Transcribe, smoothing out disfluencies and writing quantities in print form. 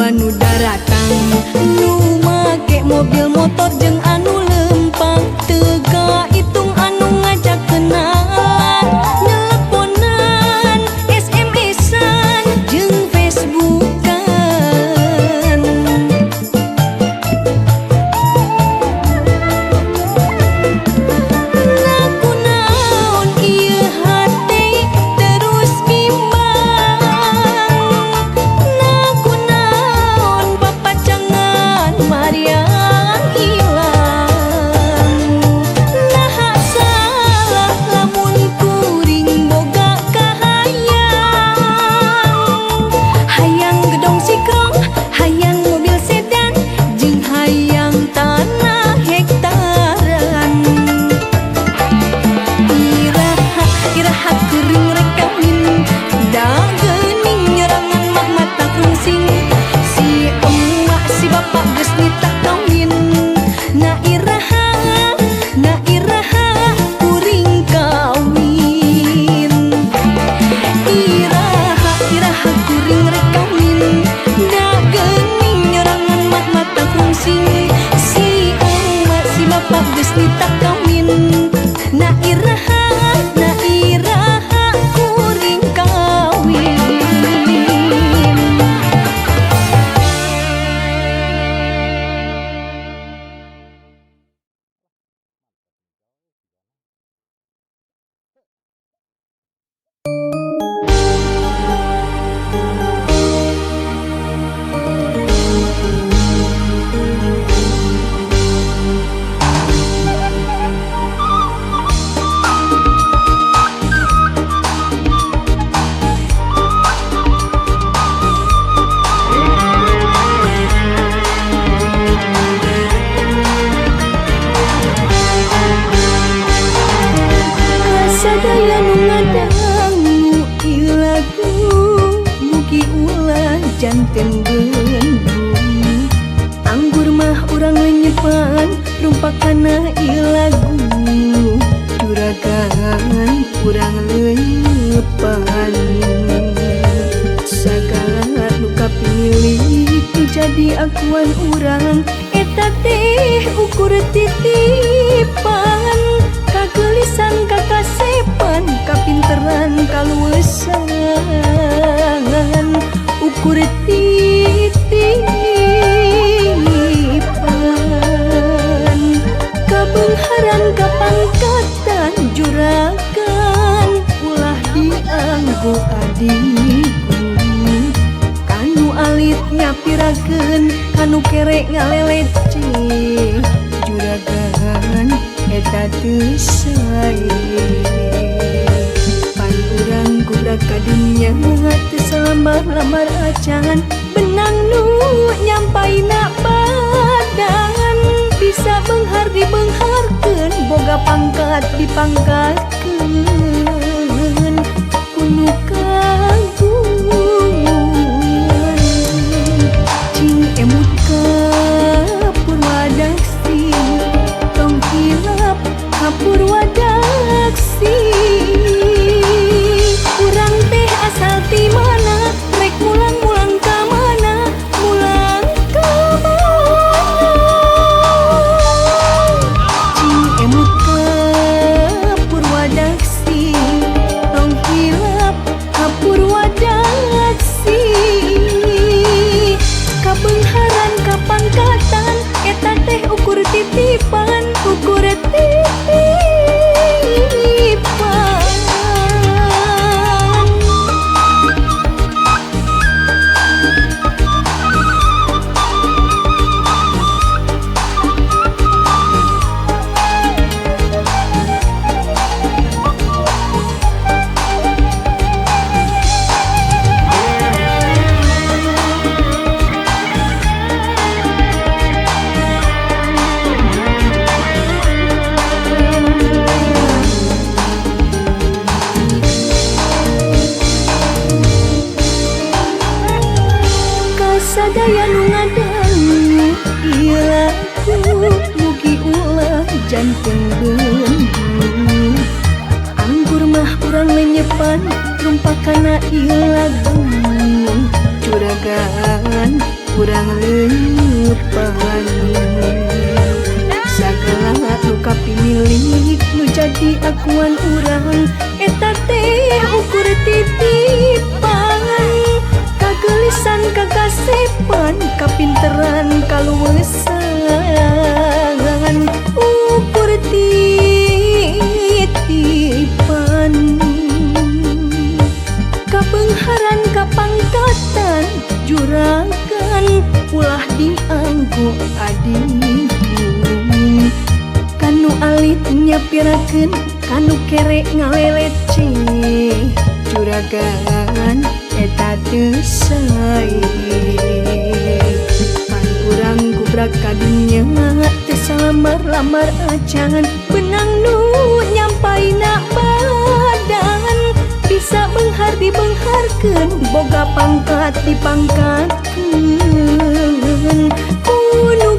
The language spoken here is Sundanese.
Loba nu daratang nu make mobil motor jeung anu lempang teu kahitung anu ngajak kenalan nelponan SMS-an jeung Facebookan. Nah kunaon ieu hate terus bimbang, nah kunaon papacangan mariang ilang, nah salah lamun kuring boga kahayang, hayang gedong sikrong, hayang mobil sedan, jeung hayang tanah hektaran. Iraha iraha kuring rek kawin, da geuning nyorangan mah mata rungsing, si emak si bapak geus nitah kawin. Na iraha kuring kawin. Iraha iraha kuring rek kawin, da geuning nyorangan mah mata rungsing, si emak si bapak geus nitah kawin. Na iraha kuring kawin. Sadaya nu ngadangu ieu lagu mugi ulah janten beugu. Anggur mah urang lenyepan rumpakana ieu lagu, juragan urang leunyepan. Sagala nu kapilih nu jadi akuan urang, eta teh ukur titipan, kagelisan kakasepan kapinteran kaluesan ukur titipan, kabeungharan kapangkatan juragan ulah dianggo adiku, kanu alit nyapirakeun kanu kere ngaleleceh juragan eta teu sae. Pan urang gubrak ka dunya teu salamar-lamar acan, benang nu nyampaina badan, bisa beunghar dibeungharkeun boga pangkat dipangkatkeun kuno kagungan. Cing emut ka Purwadaksi tong hilap ka Purwadaksi, urang teh asal ti mana rek mulang-mulang ka mana, mulang ka mana. Cing emut ka Purwadaksi tong hilap ka Purwadaksi, kabeungharan kapangkatan eta teh ukur titipan, ukur titipan. Sadaya nu ngadangu ieu lagu mugi ulah janten beugu. Anggur mah urang lenyepan rumpakana ieu lagu, juragan Urang leupan. Sagala nu kapimilik, nu jadi akuan urang, eta teh ukur titipan. Kagelisan, kagasepan, kapinteran, kaluwesan, ukur titipan. Kabeungharan, kapangkatan juragan, ulah dianggo adigung. Kanu alit nyapirakeun, kanu kere ngaleleceh, juragan, eta teu sae. Pan urang gubrak ka dinya teu salamar-lamar acan, beunang nu nyampaina badan. Bisa beunghar dibeungharkeun, boga pangkat dipangkatkeun. Ku nu